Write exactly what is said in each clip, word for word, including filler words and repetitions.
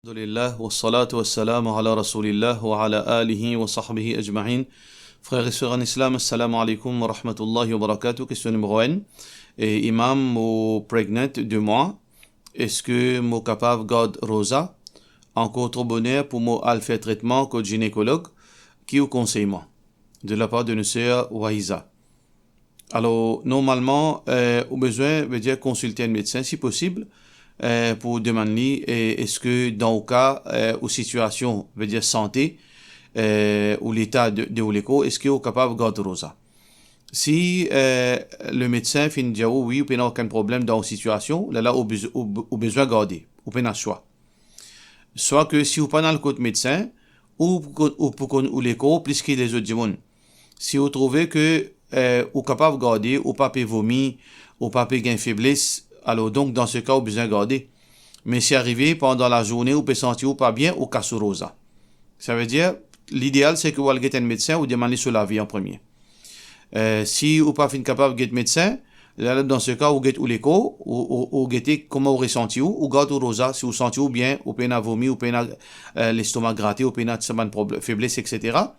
Alhamdulillah, wassalatu wassalamu ala Rasoulillah wa ala alihi wa sahbihi ajmain. Frer e ser an Islam, assalamu alaikum wa rahmatullahi wa barakatuh. Kestion nimero enn. E imam, mo pregnant de mwa, eski mo kapav gard roza? Ankor tro boner pou mo al fer tretman kot ginekolog, ki ou konsey mwa? De la par de nou ser Wahiza. Alor, normalman, eh, ou bizin, vedir, konsilte enn medsin, si posib, eh, pou demann li, eh, eski dan ou ka, eh, ou sitiasion, vedir sante, eh, ou leta de, de ou lekor, eski ou kapav gard roza. Si, eh, le medsin finn dir ou, wi, ou pena okenn problem dan ou sitiasion, lerla ou biz-, ou, ou bizin garde, ou pena swa. Swa ke si ou pa'nn al kot medsin, ou pou konn, ou pou konn ou lekor plis ki lezot dimoun. Si ou trouve ke, eh, ou kapav garde, ou pa pe vomi, ou pa pe gagn febles, alor donk, dan se ka, ou bizin garde. Me si arive pandan lazourne, ou pe santi ou pa bien, ou kas ou roza. Savedir, lideal, se ke ou al get enn medsin, ou demann li so lavi an premie. Eh, si ou pa finn kapav get medsin, la, la, dan se ka, ou get ou lekor, ou, ou, ou gete kouma ou resanti ou, ou gard ou roza, si ou santi ou bien, ou pena vomi, ou pena, eh, lestoma grate, ou pena sa bann proble-, febles, et cetera.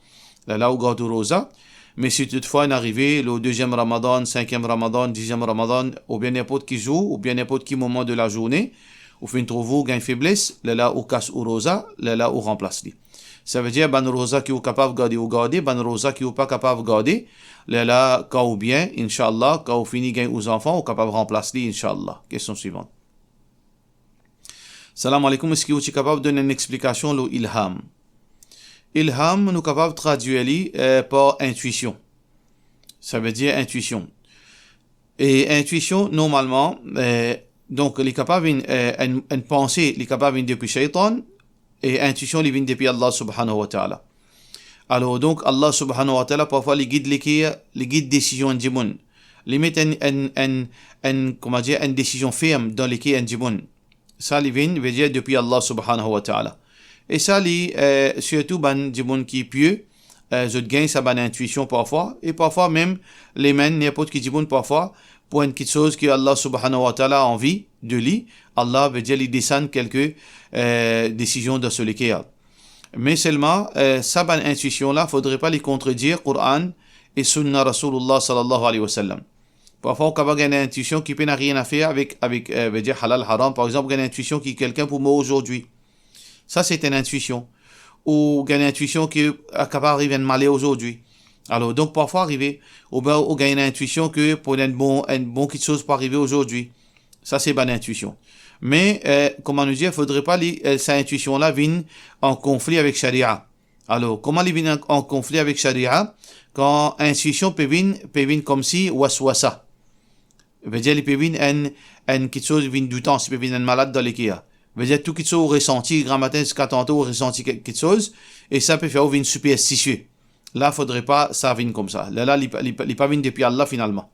La, la, ou gard ou roza. Me si toutfwa inn arive lor deziem Ramadan, sinkiem Ramadan, diziem Ramadan, oubien ninport ki zour, oubien ninport ki moman de lazourne, ou finn trouve ou gagn febles, lerla ou kas ou roza, lerla ou ranplas li. Savedir, bann roza ki ou kapav garde, ou garde, bann roza ki ou pa kapav garde, lerla, kan ou bien, inshallah, kan ou fini gagn ou zanfan, ou kapav ranplas li, inshallah. Kestion swivan. Salam alaikum, eski ou ti kapav donn enn explikasion lor ilham? Ilham, nou kapav tradwir li, eh, par intwision. Savedir intwision. E intwision, normalman, eh, donk, li kapav vinn, eh, enn, enn panse, li kapav vinn depi shaytan, e intwision, li vinn depi Allah subhanahu wa ta'ala. Alor, donk, Allah subhanahu wa ta'ala, parfwa, li gid leker, li gid desizion enn dimoun. Li met enn, enn, enn, enn, kouma dir, enn desizion ferm dan leker enn dimoun. Sa li vinn, vedir, depi Allah subhanahu wa ta'ala. E sa li, eh, sirtou bann dimoun ki pie, eh, zot gagn sa bann intwision parfwa, e parfwa mem, lemem, ninport ki dimoun parfwa, pou enn kitsoz ki Allah subhanahu wa ta'ala anvi de li, Allah, vedir, li desann kelke, eh, desizion dan so leker. Me selman, eh, sa bann intwision la, fodre pa li kontredir Koran e Sunna Rasoulillah sallallahu alayhi wa sallam. Parfwa, ou kapav gagn enn intwision ki pena nanye a fer avek, avek, eh, vedir halal, haram. Par exanp, ou gagn enn intwision ki kelkenn pou mor azordi. Sa, se enn intwision. Ou gagn enn intwision ki, ah, kapav ariv enn maler azordi. Alor, donk, parfwa arive, oubien ou gagn enn intwision ki pou enn bon, enn bon kitsoz pou arive azordi. Sa, se bann intwision. Me, eh, kouma nou dir, fodre pa li, eh, sa intwision la vinn an konfli avek sharia. Alor, kouma li vinn an, an konfli avek sharia? Kan intwision pe vinn, pe vinn koumsi waswasa. Vedir li pe vinn enn, enn kitsoz vinn doutans, li pe vinn enn malad dan leker. Vedir tou kitsoz ou resanti, gramatin ziska tantwa ou resanti kik-, kitsoz, e sa pe fer ou vinn siperstisie. La, fodre pa sa vinn koumsa. Lerla, li pa, li pa, li pa vinn depi Allah finalman.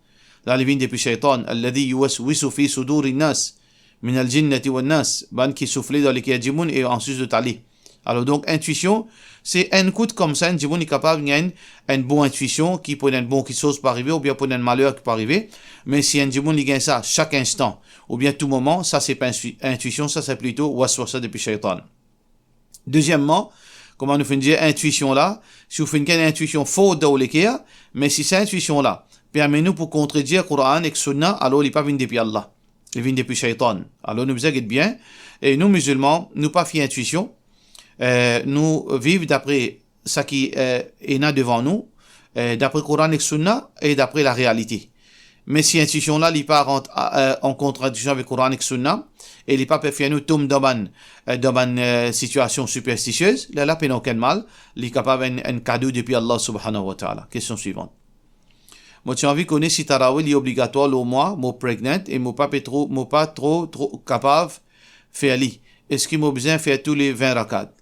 La, li vinn depi shaytan, alladhi yuwaswisu fi sudurin nas, minal jinnati wan nas, bann ki soufle dan leker dimoun e answit zot ale. Alor, donk, intwision, se enn kout koumsa, enn dimoun li kapav gagn enn bon intwision ki pou enn bon kitsoz pou arive, oubien pou enn maler ki pou arive. Me si enn dimoun li gagn sa sak instan, oubien tou moman, sa se pa intwi-, intwision, sa se plito waswasa depi shaytan. Dezieman, kouma nou finn dir, intwision la, si ou finn gagn intwision for dan ou leker, me si sa intwision la pe amenn ou pou kontredir Koran ek Sunna, alor li pa vinn depi Allah. Li vinn depi shaytan. Alor nou bizin get bien. E nou mizilman, nou pa fie intwision. Eh, nou viv dapre saki, eh, ena devan nou, eh, dapre Koran ek Sunna e dapre larealite. Me si intwision la, li pa rant, eh, an kontradiksion avek Koran ek Sunna, e li pa pe fer nou tom dan bann, eh, dan bann, eh, sitiasion siperstisiez, lerla pena okenn mal, li kapav enn, enn kado depi Allah subhanahu wa ta'ala. Kestion swivan. Mo ti anvi kone si tarawi li obligatwar lor mwa, mo pregnant e mo pa pe tro, mo pa tro, tro kapav fer li. Eski mo bizin fer tou le vin rakat?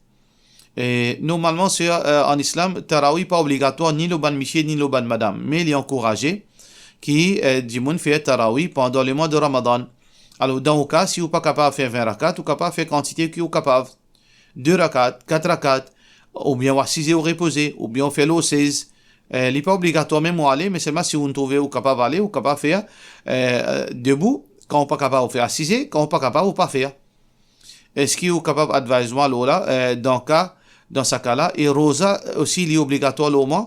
E normalman, se, eh, an Islam, tarawi pa obligatwar ni lor bann misie, ni lor bann madam. Me li ankouraze ki, eh, dimoun fer tarawi pandan lemwa de Ramadan. Alor, dan ou ka, si ou pa kapav fer vin rakat, ou kapav fer kantite ki ou kapav. De rakat, kat rakat, oubien ou asize, ou repoze, oubien ou fer lor sez. Eh, li pa obligatwar mem ou ale, me selman si ou trouve ou kapav ale, ou kapav fer, eh, debou, kan ou pa kapav ou fer asize, kan ou pa kapav ou pa fer. Eski ou kapav advise mwa lor la, eh, dan ka, dan sa ka la? E roza osi, li obligatwar lor mwa?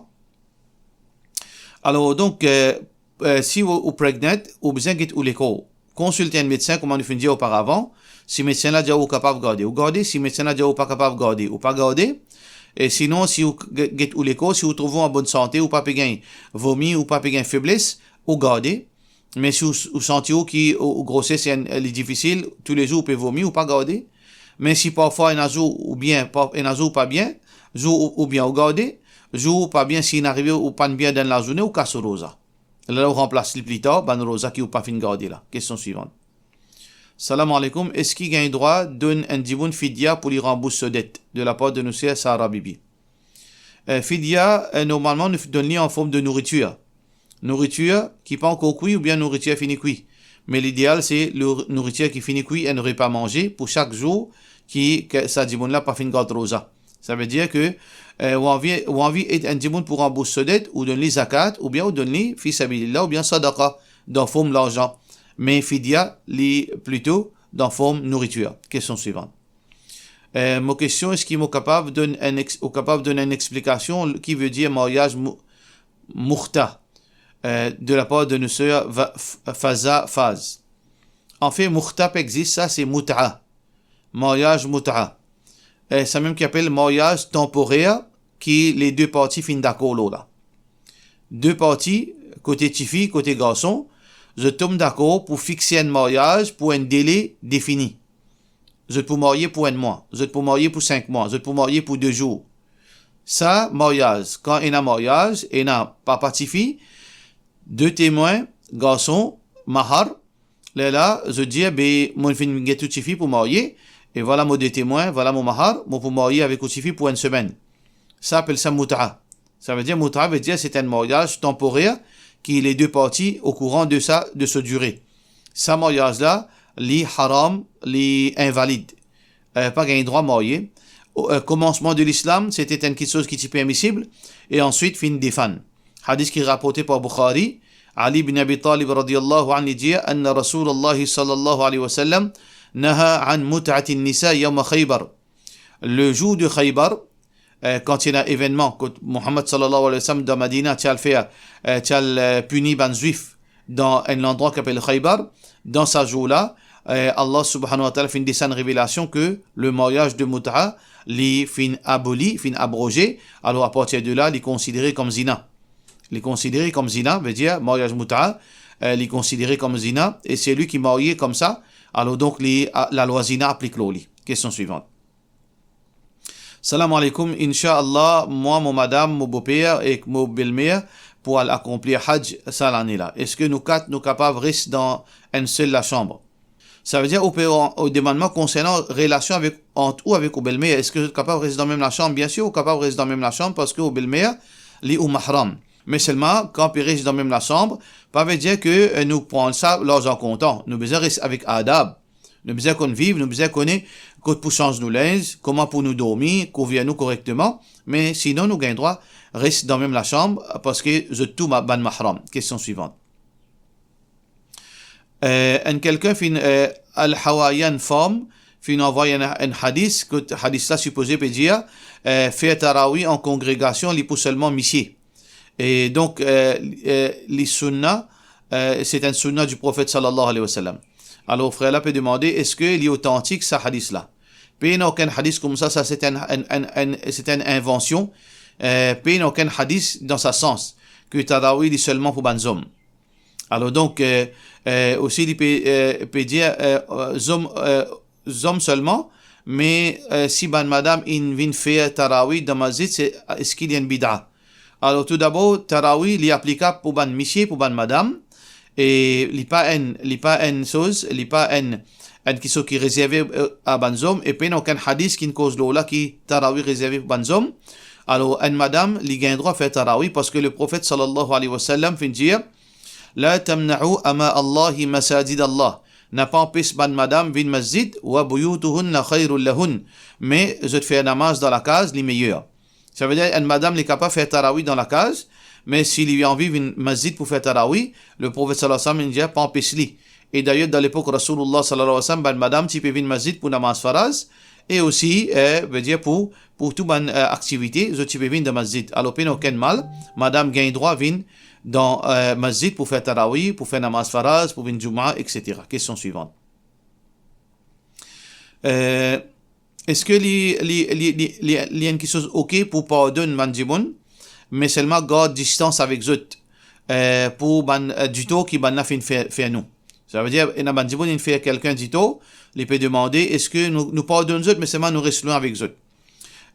Alor, donk, eh, eh, si ou, ou pregnant, ou bizin get ou lekor. Konsilte enn medsin, kouma nou finn dir oparavan. Si medsin la dir ou kapav garde, ou garde. Si medsin la dir ou pa kapav garde, ou pa garde. E sinon, si ou get, get ou lekor, si ou trouv ou an bonn sante, ou pa pe gagn vomi, ou pa pe gagn febles, ou garde. Me si ou, ou santi ou ki ou, ou groses enn, li difisil, toulezour ou pe vomi, ou pa garde. Me si parfwa ena zour ou bien, par-, ena zour ou pa bien, zour ou, ou bien ou garde, zour ou pa bien, si inn arive ou pann bien dan lazourne, ou kas ou roza. Lerla ou ranplas li plitar, bann roza ki ou pa finn garde la. Kestion swivan. Salam aleykoum, eski gagn drwa donn enn dimoun fidya pou li ranbours so det? De la part de nou ser Sarah Bibi. Eh, fidya, eh, normalman, nou donn li an form de nouritir. Nouritir ki pa ankor kwi oubien nouritir fini kwi. Me lideal, se lou-, nouritir ki fini kwi, enn repa manze pou sak zour ki, ki sa dimoun la pa finn gard roza. Savedir ke, eh, ou anvi, ou anvi ed enn dimoun pou ranbours so det, ou donn li zakat, oubien ou donn li fi sabilillah, oubien sadaqa, dan form larzan. Me fidya, li plito dan form nouritir. Kestion swivan. Eh, mo kestion, eski mo kapav donn enn ex-, ou kapav donn enn explikasion ki vedir maryaz mou-, mukhta, eh, de la part de nou ser Va-, F-, Faza Faz? Anfet, mukhta pa exist, sa se mut'a. Maryaz mut'a. Eh, samem ki apel maryaz tanporer ki le de parti finn dakor lor la. De parti, kote tifi, kote garson, zot tom dakor pou fixe enn maryaz pou enn dele defini. Zot pou marye pou enn mwa, zot pou marye pou sink mwa, zot pou marye pou de zour. Sa maryaz, kan ena maryaz, ena papa tifi, de temwin, garson, mahar, lerla zot dir, be, mo finn get ou tifi pou marye, e vwala mo de temwin, vwala mo mahar, mo pou marye avek ou tifi pou enn semenn. Sa apel sa mut'a. Savedir, mut'a vedir se enn maryaz tanporer ki le de parti okouran de sa, de so dire. Sa maryaz la, li haram, li invalid. Eh, pa gagn drwa marye. O, eh, komansman de lislam, se ti enn kiksoz ki ti permisib, e answit finn defann. Hadis ki raporte par Bukhari, Ali bin Abi Talib radiyallahu anhu li dir, anna Rasoulallahi sallallahu alayhi wa sallam naha an mut'atin nisa yawma Khaybar. Le zour de Khaybar, eh, kan ti ena evennman kot Muhammad sallallahu alayhi wa sallam dan Madina ti al fer, eh, ti al, eh, pini bann Zwif dan enn landrwa ki apel Khaybar, dan sa zour la, eh, Allah subhanahu wa ta'ala finn desann revelasion ke le maryaz de mut'a, li finn aboli, finn abroze. Alor, apartir de la, li konsidere kom zina. Li konsidere kom zina, vedir maryaz mut'a, eh, li konsidere kom zina, e selwi ki marye koumsa, alor donk li, a, lalwa zina aplik lor li. Kestion swivan. Salam aleykoum. Inshallah, mwa, mo madam, mo boper ek mo belmer pou al akonplir Hadj sa lane la. Eski nou kat, nou kapav res dan enn sel lasanm? Savedir, ou pe, ou demann mwa konsernan relasion avek, ant ou avek ou belmer. Eski zot kapav res dan mem lasanm? Biensir, ou kapav res dan mem lasanm parski ou belmer, li ou mahram. Me selman, kan pe res dan mem lasanm, pa vedir ke, eh, nou pran sa larzan kontan. Nou bizin res avek adab. Nou bizin konn viv, nou bizin kone kot pou sanz nou linz, kouma pou nou dormi, kouvir nou korekteman, me sinon nou gagn drwa res dan mem lasanm, parski zot tou ma-, bann mahram. Kestion swivan. Eh, enn kelkenn finn, eh, Al Hawaiian Farm, finn anvway enn, enn hadis, kot hadis la sipoze pe dir, eh, fer tarawi an kongregasion, li pou selman misie. E donk, eh, eh, li sunna, eh, se enn sunna di Profet sallallahu alayhi wa sallam. Alor, frer la pe demande, eski li otantik sa hadis la? Pena okenn hadis koumsa, sa se enn, enn, enn, enn, se enn invansion. Eh, pena okenn hadis dan sa sans, ke tarawi li selman pou bann zom. Alor donk, eh, eh, osi li pe, eh, pe dir, eh, eh, zom, eh, zom selman, me, eh, si bann madam inn vinn fer tarawi dan masjid, se, eski li enn bida? Alor, toudabor, tarawi, li aplikab pou bann misie, pou bann madam, e li pa enn, li pa enn soz, li pa enn, enn kiksoz ki rezerve, eh, a bann zom, e pena okenn hadis ki'nn koz lor la ki tarawi rezerve pou bann zom. Alor, enn madam, li gagn drwa fer tarawi, parski le Profet sallallahu alayhi wa sallam finn dir, "La tamna'u ama Allahi masajid Allah." Na pa anpes bann madam vinn masjid, "wa buyutuhunna khayrul lahun." Me zot fer namaz dan lakaz, li meyer. Savedir, enn madam, li kapav fer tarawi dan lakaz, me si li anvi vinn masjid pou fer tarawi, le Profet sallallahu alayhi wa sallam, li dir, pa anpes li. E dayer, dan lepok Rasoulullah sallallahu alayhi wa sallam, bann madam ti pe vinn masjid pou namaz faraz, e osi, eh, vedir pou, pou tou bann, eh, aktivite, zot ti pe vinn dan masjid. Alor, pena okenn mal, madam gagn drwa vinn dan, eh, masjid pou fer tarawih, pou fer namaz faraz, pou vinn Jumaa, et cetera. Kestion swivan. Eh, eski li, li, li, li, li, li enn kiksoz oke pou pardonn bann dimoun, me selman gard distans avek zot, eh, pou bann, eh, ditor ki bannla finn fer, fer nou? Savedir, ena bann dimoun, inn fer kelkenn ditor, li pe demande, eski nou, nou pardonn zot, me selman nou res lwin avek zot?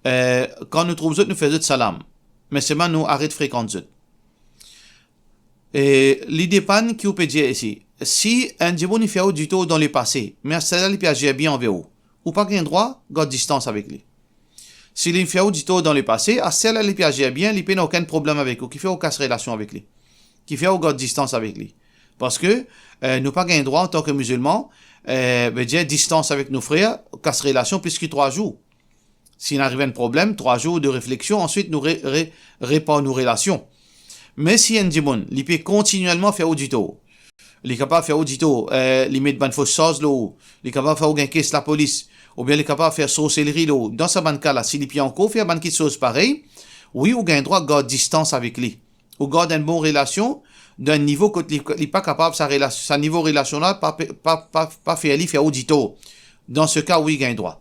Eh, kan nou trouv zot, nou fer zot salam, me selman nou aret frekant zot. E li depann ki ou pe dir isi. Si enn dimoun inn fer ou ditor dan lepase, me aster-la li pe azir bien anver ou, ou pa gagn drwa gard distans avek li. Si li fer ou ditor dan lepase, aster-la li pe azir bien, li pena okenn problem avek ou, kifer ou kas relasion avek li, kifer ou gard distans avek li. Parski, eh, nou pa gagn drwa antan ki mizilman, eh, vedir distans avek nou frer, kas relasion plis ki trwa zour. Si inn ariv enn problem, trwa zour de refleksion, answit nou re-, re-, repar nou relasion. Me si enn dimoun, li pe kontinielman fer ou ditor, li kapav fer ou ditor, eh, li met bann fos sarz lor ou, li kapav fer ou gagn kes lapolis, oubien li kapav fer sorselri lor ou, dan sa bann ka-la, si li pe ankor fer bann kiksoz parey, wi, ou gagn drwa gard distans avek li. Ou gard enn bon relasion, dan enn nivo kot li, li pa kapav sa rela-, sa nivo relasion-la pa pe-, pa, pa, pa fer li fer ou ditor. Dan se ka, wi, gagn drwa.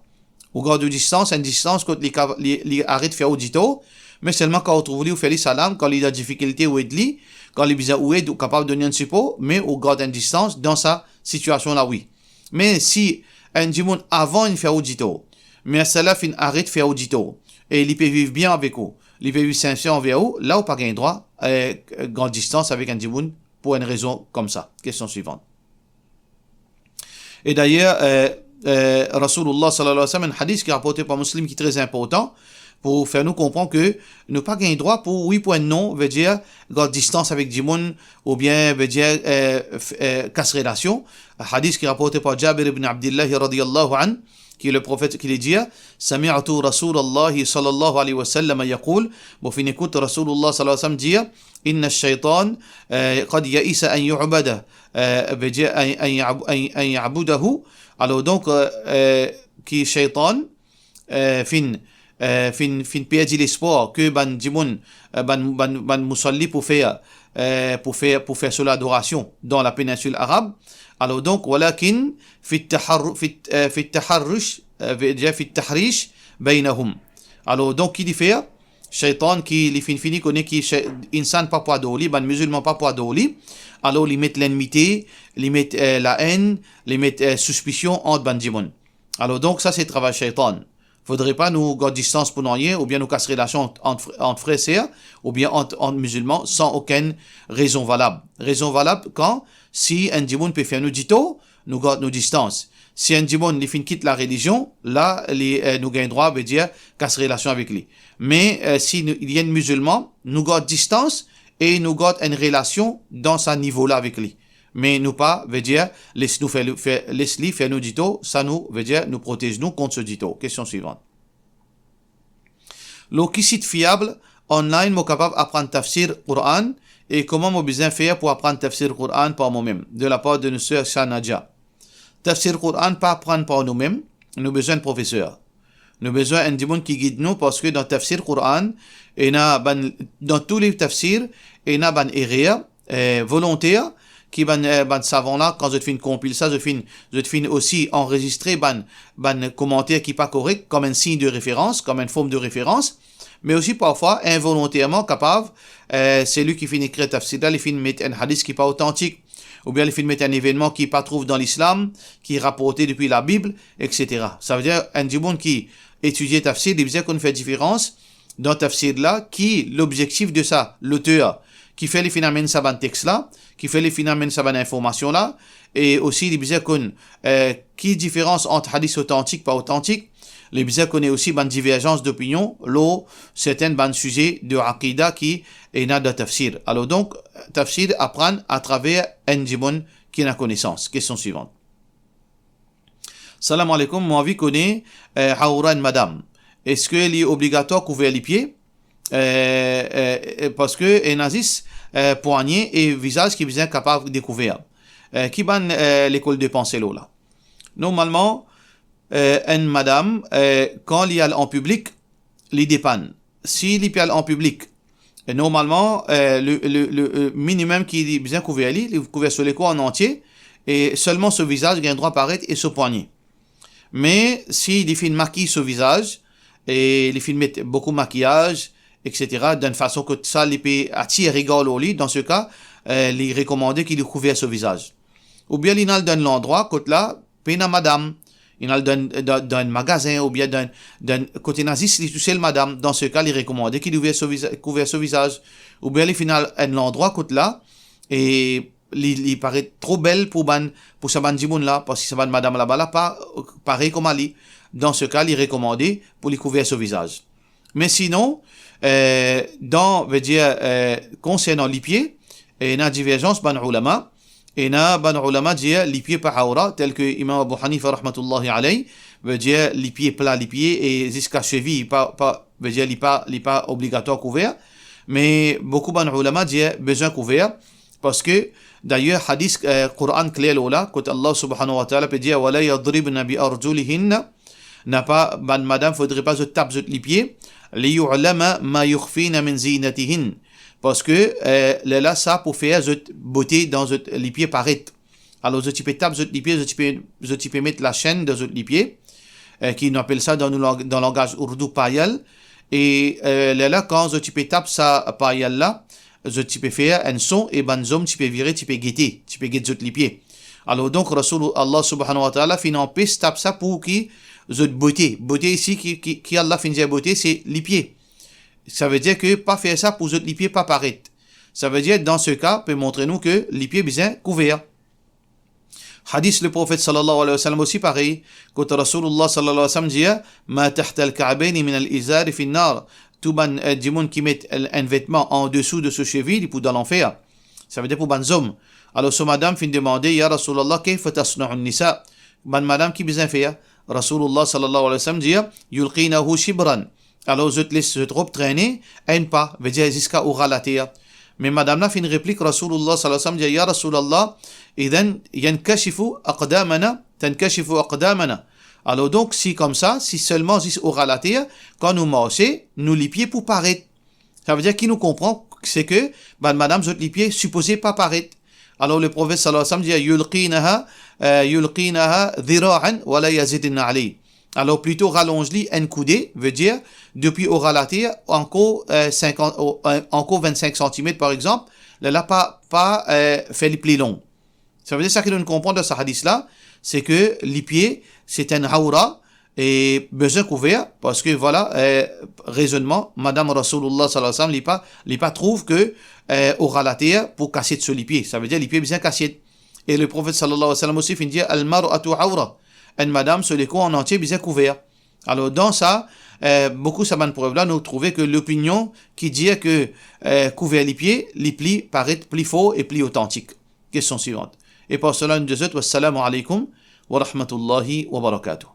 Ou gard ou distans, enn distans kot li ka, li, li aret fer ou ditor, me selman kan ou trouv li, ou fer li salam, kan li dan difikilte, ou ed li, kan li bizin ou ed, ou kapav donn li enn sipor, me ou gard enn distans dan sa sitiasion-la, wi. Me si enn dimoun avan inn fer ou ditor, me aster-la finn aret fer ou ditor, e li pe viv bien avek ou, li pe viv sinser anver ou, la ou pa gagn drwa, eh, gard distans avek enn dimoun pou enn rezon koumsa. Kestion swivan. E dayer, eh, eh, Rasoulullah sallallahu alayhi wa sallam, enn hadis ki raporte par Muslim ki tre inportan pou fer nou konpran ki nou pa gagn drwa pou, wi, pou enn non, vedir gard distans avek dimoun, oubien, vedir, eh, f-, eh, kas relasion. Hadis ki raporte par Jabir ibn Abdillah radiyallahu anhu, ki Leprofet, ki li dir, "Sami'tu Rasulallahi sallallahu alayhi wa sallam yaqul", mo finn ekout Rasoulullah sallallahu alayhi wa sallam dir, "Inna shaytan, eh, qad ya'isa an yu'bada", eh, vedir an, an ya'b-, an, an ya'budahu. Alor donk, eh, eh, ki shaytan, eh, finn, eh, finn, finn perdi lespwar ki bann dimoun, eh, bann, bann, bann mousalli pou fer, eh, pou fer, pou fer so ladorasion dan la Peninsil Arab. Alor donk, walakin fit taharru-, fit, eh, fit taharrush, eh, vedir fit tahrish baynahum. Alor donk, ki li fer? Shaytan ki li finn fini kone ki shay-, insan pa pou ador li, bann mizilman pa pou ador li. Alor li met lennmite, li met, eh, laenn, li met, eh, sispision ant bann dimoun. Alor donk, sa se travay shaytan. Fodre pa nou gard distans pou nanye, oubien nou kas relasion ant, ant fr-, ant frer, ser, oubien ant, ant mizilman, san okenn rezon valab. Rezon valab kan, si enn dimoun pe fer nou ditor, nou gard nou distans. Si enn dimoun li finn kit larelizion, la, li, eh, nou gagn drwa, vedir, kas relasion avek li. Me, eh, si nou, li enn mizilman, nou gard distans e nou gard enn relasion dan sa nivo-la avek li. Me nou pa, vedir, les nou fer, fer, les li fer nou ditor, sa nou, vedir, nou protez nou kont so ditor. Kestion swivan. Lor ki sit fiab online mo kapav aprann tafsir Quran e kouma mo bizin fer pou aprann tafsir Quran par momem? De la par de nou ser Shanaja. Tafsir Quran pa aprann par noumem, nou bizin enn profeser. Nou bizin enn dimoun ki gid nou, parski dan tafsir Quran, ena bann, dan tou liv tafsir, ena bann erer, eh, volonter, ki bann, eh, bann savan la, kan zot finn konpil sa, zot finn, zot finn osi anrezistre bann, bann komanter ki pa korek, kom enn sign de referans, kom enn form de referans, me osi parfwa, involonterman, kapav, eh, selwi ki finn ekrir tafsir la, li finn met enn hadis ki pa otantik, oubien li finn met enn evennman ki pa trouv dan Lislam, ki raporte depi Labib, et cetera. Savedir, enn dimoun ki etidie tafsir, li bizin konn fer diferans dan tafsir la, ki lobzektif de sa, loter, kifer li finn amenn sa bann text la, kifer li finn amenn sa bann informasion la, e osi li bizin konn, eh, ki diferans ant hadis otantik, pa otantik, li bizin kone osi bann diverzans dopinion lor sertin bann size de akida ki ena dan tafsir. Alor donk, tafsir aprann atraver enn dimoun ki ena konesans. Kestion swivan. Salam aleykoum, mo anvi kone, eh, aura enn madam. Eski li obligatwar kouver lipie? Eh, eh, eh, parski ena zis, eh, pwagne e vizaz ki bizin kapav dekouver. Eh, ki bann, eh, lekol de panse lor la? Normalman, eh, enn madam, eh, kan li al an piblik, li depann. Si li pe al an piblik, eh, normalman, eh, le, le, le, eh, minimem ki li bizin kouver li, li kouver so lekor an antie, e selman so vizaz gagn drwa paret e so pwagne. Me si li finn makiy so vizaz, e li finn met boukou makiyaz, et cetera, dan enn fason kot sa li pe atir regar lor li, dan se ka, eh, li rekomande ki li kouver so vizaz. Oubien li al dan enn landrwa kot la pena madam, li al dan, dan, dan enn magazin oubien dan, dan kot ena zis li tousel madam, dan se ka li rekomande ki li ouver so viza-, kouver so vizaz. Oubien li finn al enn landrwa kot la, e li, li paret tro bel pou bann, pou sa bann dimoun la, parski sa bann madam laba la pa parey kouma li. Dan se ka, li rekomande pou li kouver so vizaz. Me sinon, eh, dan, vedir, eh, konsernan lipie, ena diverzans bann oulama, ena bann oulama dir lipie pa awra, tel ki Imam Abu Hanifa rahmatullahi alayh, vedir lipie pla lipie e ziska sevi, pa, pa, vedir li pa, li pa obligatwar kouver, me boukou bann oulama dir bizin kouver, parski, dayer, hadis, eh, Koran kler lor la, kot Allah subhanahu wa ta'ala pe dir, "Wa la yadribna bi arjulihinna", napa, bann madam, fodre pa zot tap zot lipie, "li yu'lama ma yukhfina min zinatihin", parski, eh, lerla sa pou fer zot bote dan zot lipie paret. Alor, zot ti pe tap zot lipie, zot ti pe, zot ti pe met lasenn dan zot lipie, eh, ki nou apel sa dan nou lang-, dan langaz ourdou payal, e, eh, lerla kan zot ti pe tap sa payal la, zot ti pe fer enn son e bann zom ti pe vire, ti pe gete, ti pe get zot lipie. Alor donk, Rasoul, Allah subhanahu wa ta'ala finn anpes tap sa pou ki zot bote. Bote isi, ki, ki, ki Allah finn dir bote, se lipie. Savedir ke pa fer sa pou zot lipie pa paret. Savedir, dan se ka, pe montre nou ke lipie bizin kouver. Hadis Leprofet sallallahu alayhi wa sallam osi parey, kot Rasoulullah sallallahu alayhi wa sallam dir, "Ma tahta al-ka'bayni min al-izari fi an-nar." Tou bann, eh, dimoun ki met enn vetman andesou de so sevi, li pou dan lanfer. Savedir pou bann zom. Alor so madam finn demande, "Ya Rasoulullah, kayfa tasna'u an-nisa?" Bann madam ki bizin fer? Rasoulullah sallallahu alayhi wa sallam dir, "Yulqinahu shibran." Alor zot les zot rob trene enn pa, vedir ziska oral later. Me madam la finn replik Rasoulullah sallallahu alayhi wa sallam, dir, "Ya Rasoulullah, idhan yankashifu aqdamana, tankashifu aqdamana." Alor donk, si koumsa, si selman zis oral later, kan nou marse, nou lipie pou paret. Savedir ki nou konpran, se ke bann madam zot lipie sipoze pa paret. Alor Leprofet sallallahu alayhi wa sallam dir, "Yulqinaha, eh, yulqinaha dhira'an wa la yazidna alayh." Alor plito ralonz li enn koude, vedir depi oral later ankor, eh, sinkant, o, eh, ankor vinn-sink santimet par exanp, lerla pa, pa, eh, fer li pli long. Savedir sa ki nou konpran dan sa hadis la, se ke lipie se enn awra e bizin kouver, parski vwala, eh, rezonnman, madam Rasoulullah sallallahu alayhi wa sallam, li pa, li pa trouv ke, eh, oral later pou kasiet so lipie. Savedir lipie bizin kasiet. E Leprofet sallallahu alayhi wa sallam osi finn dir, "Al-mar'atu awra." Enn madam, so lekor an antie bizin kouver. Alor dan sa, eh, boukou sa bann prev la, nou trouve ke lopinion ki dir ke, eh, kouver lipie, li pli paret pli for e pli otantik. Kestion swivant. E par sela nou dir zot, wassalamu alaykum wa rahmatullahi wa barakatuh.